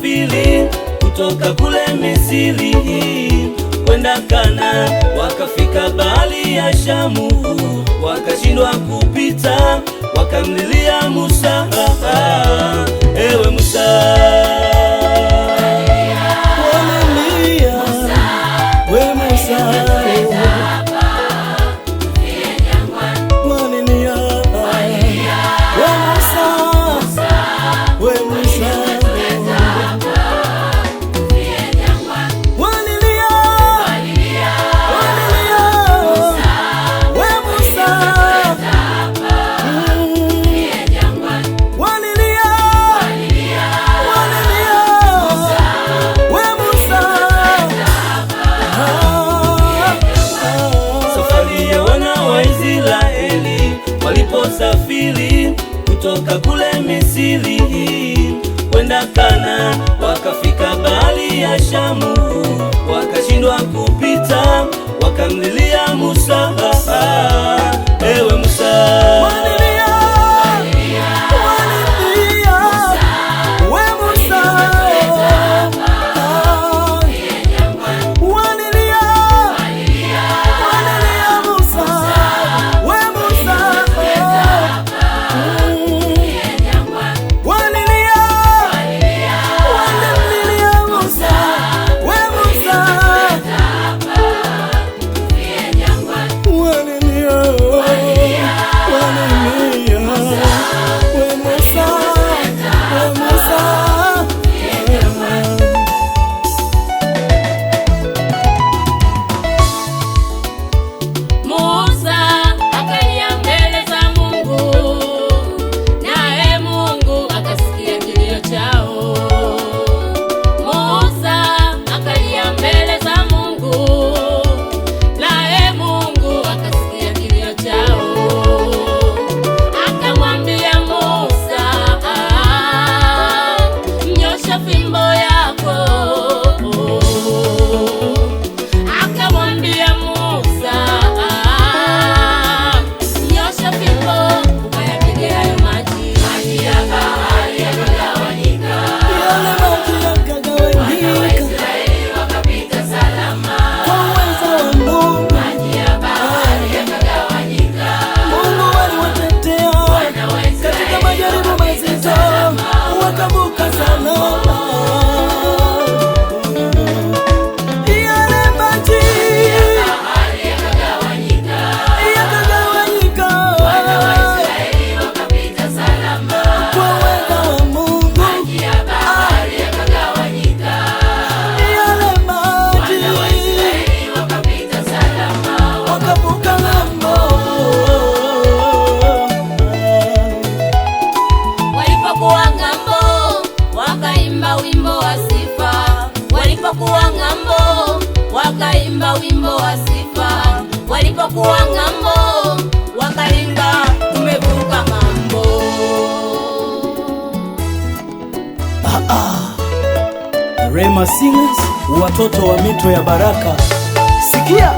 Waliposafiri kutoka kule Misri kwenda Kana, wakafika bahari ya Shamu, wakashindwa kupita, wakamlilia Musa, ewe Musa. Walilia, we Musa, walilia, we Musa, we Musa, walilia, walilia, we Musa, walilia, walilia, we Musa. Safari ya wana wa Israeli waliposafiri kutoka kule Misri kwenda Kana, wakafika bahari ya Shamu, wakashindwa kupita, wakamlilia Musa, ewe Musa. Walilia, walilia, we Musa, walilia, walilia Musa, we Musa, walilia, walimlilia Musa, we Musa, walilia, walilia, we Musa, we Musa. Musa akalia mbele za Mungu, naye Mungu akasikia kilio chao. Musa akalia mbele za Mungu, naye Mungu akasikia kilio chao. Akamwambia Musa, nyosha fimbo yako. Akamwambia Musa, nyosha fimbo ukayapige hayo maji. Maji ya bahari yakagawanyika, Yale maji yakagawanyika Israeli wakapita salama. kwa uwezo wa Mungu. Maji ya bahari yakagawanyika, Mungu aliwatetea katika majaribu mazito, wakavuka salama. Yale maji bahari yakagawanyika, yakagawanyika Israeli wakapita salama. kwa uwezo wa Mungu. Maji ya bahari yakagawanyika, Yale maji Israeli wakapita salama. wakavuka ng'ambo. Walipokuwa ng'ambo, wakaimba wimbo wa sifa. Walipokuwa ng'ambo, wakaimba wimbo wa sifa. Walipokuwa ng'ambo, wakaimba tumevuka ng'ambo. Rema Singers, watoto wa mito ya baraka. Sikia.